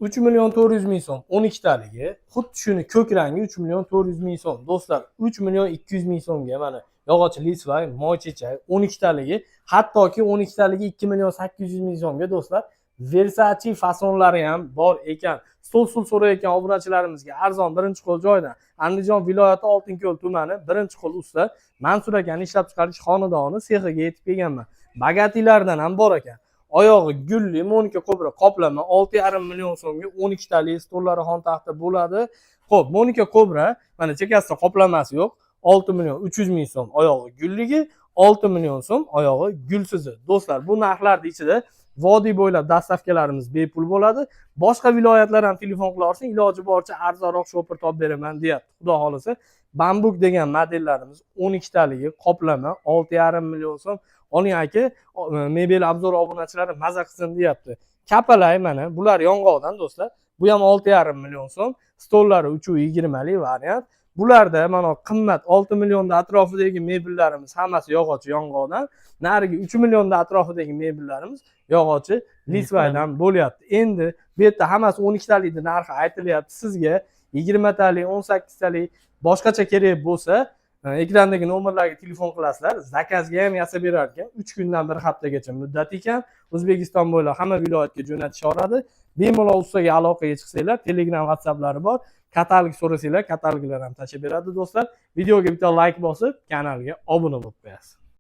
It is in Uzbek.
3 million 400 ming so'm 12 taligi. Xuddi shuni ko'k rangi 3 million 400 ming so'm. Do'stlar, 3 million 200 ming so'mga mana yog'och лисва, moychechak 12 taligi, hattoki 12 taligi 2 million 800 ming so'mga, do'stlar. Versace fasonlari ham bor ekan. Stol, stul so'rayotgan obunachilarimizga arzon birinchi qo'l joydan, Andijon viloyati, Oltinko'l tumani, birinchi qo'l usta Mansur akani ishlab chiqarish xonadoni sexiga yetib kelganman. Bagatilaridan ham bor ekan. Oyog'i gulli Monika Kobra qoplama 6,5 million so'mga 12 tali stollari, xontaxta bo'ladi. Xo'p, Monika Kobra mana chekkasida qoplamasi yo'q. 6 million 300 ming so'm oyog'i gulligi, 6 million so'm oyog'i gulsizi. Do'stlar, bu narxlarni ichida vodiy bo'ylab доставка larimiz bepul bo'ladi. Boshqa viloyatlar ham telefon qila olsin, iloji boricha arzonroq shopir topib beraman deyapti. Xudo xohlasa, bambuk degan modellarimiz 12 taligi qoplama 6,5 million so'm. Oling aka, mebel обзор obunachilari maza qilsin deyapti. Kapalay mana bular yong'oqdan, do'stlar. Bu ham 6,5 million so'm. Stollari 3,20 lik variant. Bularda mana qimmat 6 millionda atrofidagi mebellarimiz hammasi yog'och yong'oqdan. Narigi 3 millionda atrofidagi mebellarimiz yog'ochi лисва dan bo'lyapti. Endi bu yerda hammasi 12 talikni narxi aytilyapti. Sizga 20 talik, 18 talik boshqacha kerak bo'lsa, ekrandagi nomerlarga telefon qilasizlar. Заказ ga ham yasab berar ekan. 3 kundan 1 haftagacha muddat ekan. O'zbekiston bo'ylab hamma viloyatga jo'natisha. Bemalol ustaga aloqaga chiqsanglar, Telegram, WhatsApplari bor. Katalog so'rasanglar, kataloglar ham tashlab beradi, do'stlar. Videoga bitta like bosib, kanalga obuna bo'lib qo'yasiz.